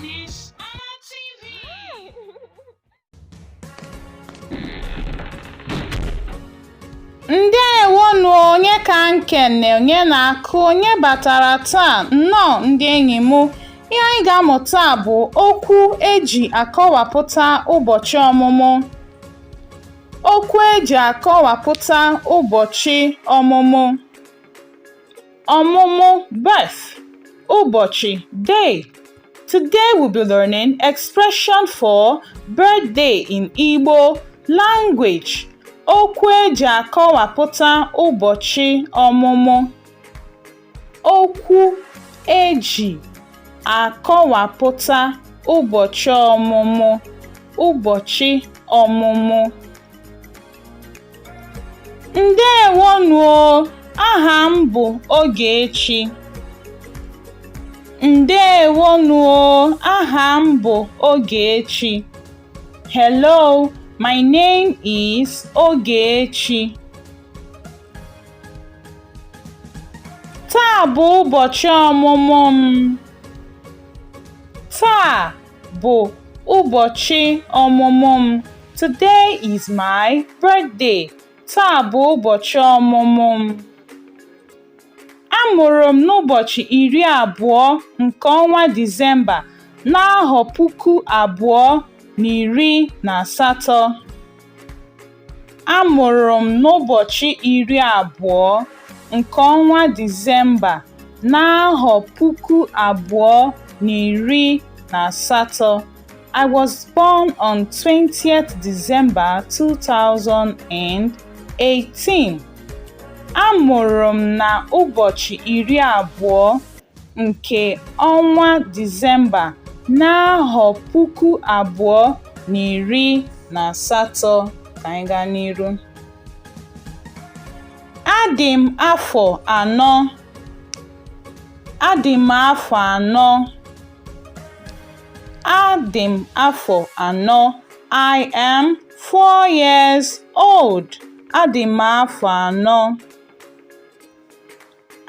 Miss Anna TV. Ndewonu. Onye ka nkene, onye na-akụ, onye batara taa? Nnọọ, ndị enyi m. Ihe anyị ga-amụ taa bụ okwu eji akọwapụta ụbọchị ọmụmụ. Okwu eji akọwapụta ụbọchị ọmụmụ. Ọmụmụ, birth. Ụbọchị, day. Today we'll be learning expression for birthday in Igbo language. Okwu eji akọwapụta ụbọchị ọmụmụ. Okwu eji akọwapụta ụbọchị ọmụmụ. Ụbọchị ọmụmụ. Ndewonu o, aha m bụ Ogechi. Ndewonu o, aha m bụ Ogechi. Hello, my name is Ogechi. Taa bụ ụbọchị ọmụmụ m. Taa bụ ụbọchị ọmụmụ m. Today is my birthday. Taa bụ ụbọchị ọmụmụ m. A mụrụ m n'ụbọchị 20 nke ọnwa Disemba n'ahọ 2018. A mụrụ m n'ụbọchị 20 nke ọnwa Disemba n'ahọ 2018. I was born on 20th December 2018. A mụrụ m na ụbọchị 20 nke ọnwa Disemba n'ahọ 2018. Ka anyị gaa n'iru. Adị m afọ 4. Adị m afọ 4. Adị m afọ 4. I am 4 years old. Adị m afọ 4.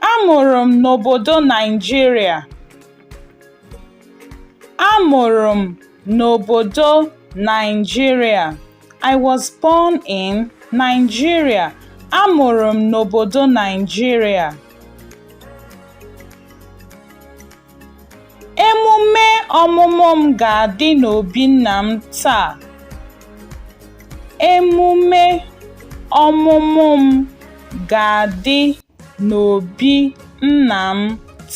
A mụrụ m n'obodo Naịjirịa. A mụrụ m n'obodo Naịjirịa. I was born in Nigeria. A mụrụ m n'obodo Naịjirịa. Emume ọmụmụ m ga-adị n'obi nna m taa. Emume ọmụmụ m ga-adị n'obi nna m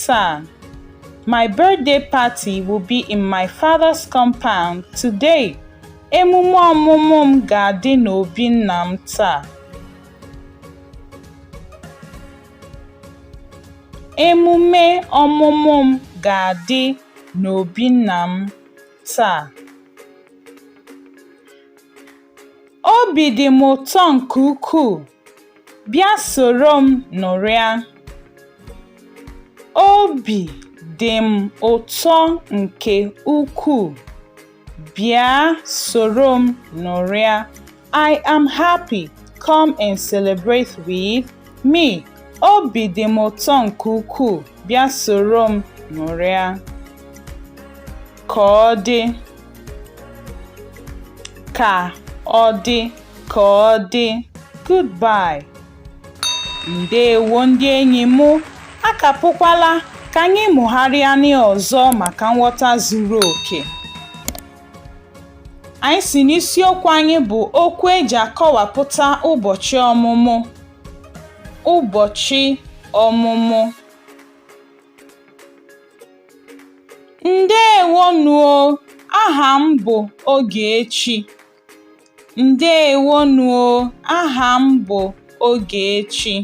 taa. My birthday party will be in my father's compound today. Emume ọmụmụ m ga-adị n'obi nna m taa. Emume ọmụmụ m ga-adị n'obi nna m taa. Obi dị m ụtọ nke ukwuu. Bịa soro m ṅụrịa. Obi dị m ụtọ nke ukwuu. Bịa soro m ṅụrịa. I am happy. Come and celebrate with me. Obi dị m ụtọ nke ukwuu. Bịa soro m ṅụrịa. Ka ọ dị. Ka ọ dị. Ka ọ dị. Goodbye. Ndewo, ndị enyi m. Akapụkwala ka anyị mụgharịa ọzọ maka nghọta zuru oke. Anyị si n'isiokwu anyị bụ okwu eji akọwapụta ụbọchị ọmụmụ. Ụbọchị ọmụmụ. Ndewonu o, aha m bụ Ogechi. Ndewonu o, aha m bụ Ogechi.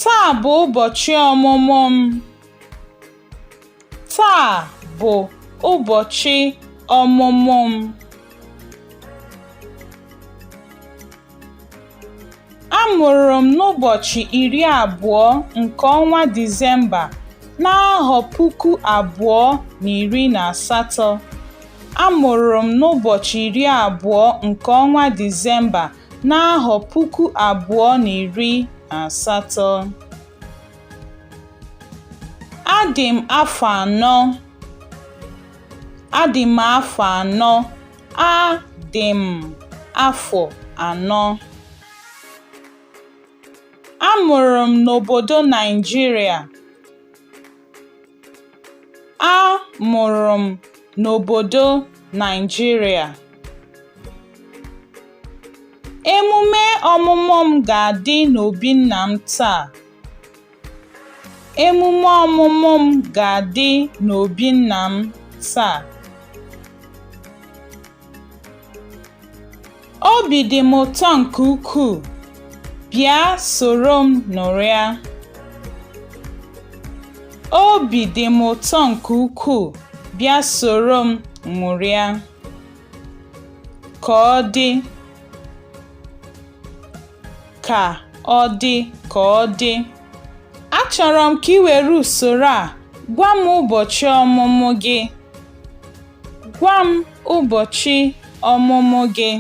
Taa bụ ụbọchị ọmụmụ m. Taa bụ ụbọchị ọmụmụ m. A mụrụ m n'ụbọchị 20 nke ọnwa Disemba n'ahọ 2018. A mụrụ m n'ụbọchị 20 nke ọnwa Disemba n'ahọ 2018. Adị m afọ anọ. Adị m afọ anọ. Adị m afọ anọ. A mụrụ m n'obodo Naịjirịa. A mụrụ m n'obodo Naịjirịa. Emume ọmụmụ m ga-adị n'obi nna m taa. Emume ọmụmụ m ga-adị n'obi nna m taa. Obi dị m ụtọ nke ukwuu. Bịa soro m ṅụrịa. Obi dị m ụtọ nke ukwuu. Bịa soro m ṅụrịa. Ka ọ dị. Ka ọ dị. Ka ọ dị. Achọrọ m ka ị were usoro a gwa m ụbọchị ọmụmụ gị. Gwa m ụbọchị ọmụmụ gị.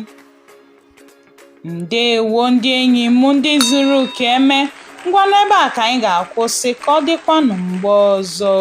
Ndewo ndị enyi m ndị zuru ka eme. Ngwa n'ebe a ka anyị ga-akwụsị ka ọ dịkwanụ mgbe ọzọ.